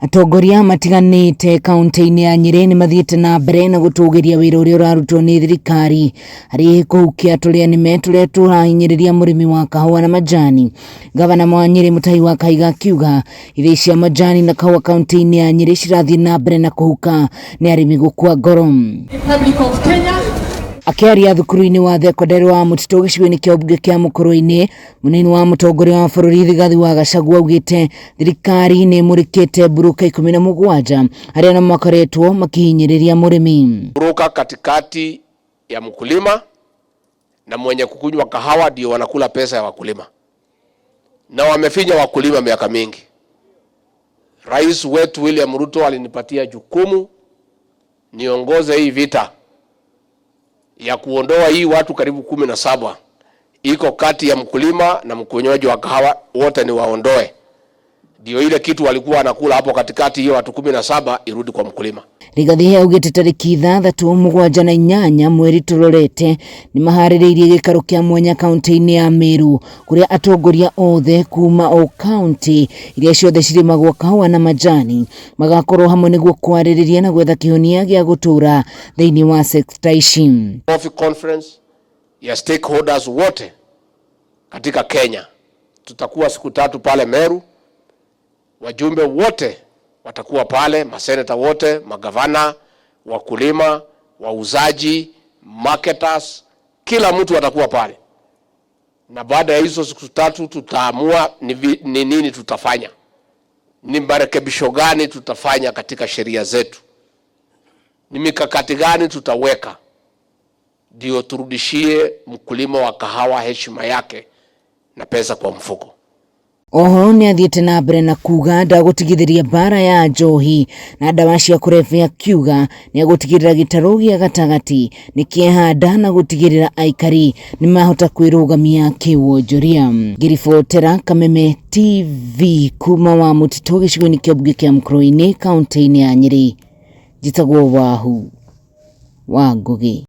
Atongoria matiganĩte kaunti-inĩ ya Nyĩrĩ nĩ mathiĩte na mbere na gũtũgĩria wĩra ũrĩa ũrarutwo nĩ thirikari harĩ kũhukia tũrĩa nĩme tũrĩa tũrahinyĩrĩria mũrĩmi wa kahũa na majani. Gavana wa Nyĩrĩ Mutahi wa Kahiga akiuga ithĩi cia majani na kahũa kaunti-inĩ ya Nyĩrĩ cirathiĩ na mbere na kũhuka nĩ arĩmi gũkua ngoro. Republic of Kenya. Akĩaria thukuru-inĩ wa thekondarĩ wa Mũtitũ gĩcigo-inĩ kĩa ũmbunge kĩa Mũkũrwe-inĩ, mũnini wa mũtongoria wa bũrũri Rigathi wa Gachagua augĩte thirikari nĩ ĩmũrĩkĩte mburuka 17 arĩa nao makoretwo makĩhinyĩrĩria mũrĩmi. Broker katikati ya mkulima na mwenye kukunywa kahawa ndio wanakula pesa ya wakulima, na wamefinya wakulima miaka mingi. Rais wetu William Ruto alinipatia jukumu niongoze hii vita ya kuondoa hii watu karibu 17 iko kati ya mkulima na mkunywaji wa kahawa, wote ni waondoe, ndio ile kitu walikuwa wanakula hapo katikati, hiyo watu 17 irudi kwa mkulima. Rigathi augĩte tarĩki 6, 7 na 8 mweri tũrorete nĩ maharĩrĩirie gĩikaro kĩa mwanya kaunti-inĩ ya Meru kũrĩa atongoria othe kuma o kaunti iria ciothe cirĩmagwo kahũa na majani magakorwo hamwe nĩguo kwarĩrĩria na gwetha kĩhonia gĩa gũtũra thĩinĩ wa sekta ici. Coffee conference ya stakeholders wote katika Kenya. Tutakuwa siku 3 pale Meru, wajumbe wote watakuwa pale, maseneta wote, magavana, wakulima, wauzaji, marketers, kila mtu atakuwa pale. Na baada ya hizo siku 3 tutaamua ni nini tutafanya, ni marekebisho gani tutafanya katika sheria zetu, ni mikakati gani tutaweka ndio turudishie mkulima wa kahawa heshima yake na pesa kwa mfuko. Oho nĩ athiĩte na mbere na kuga ndagũtigithĩria mbara ya njohi na ndawa cia kũrebia, akiuga nĩ agũtigĩrĩra gĩtarũ gĩa gatagatĩ nĩ kĩehanda na gũtigĩrĩra aikari nĩ mahota kwĩrũgamia kĩwonjoria. Ngĩribotera Kameme TV kuma wa Mũtitũ gĩcigo-inĩ kĩa mbunge kĩa Mukurwe-inĩ kaunti-inĩ ya Nyĩrĩ, njĩtagwo Wahu wa Ngũgĩ.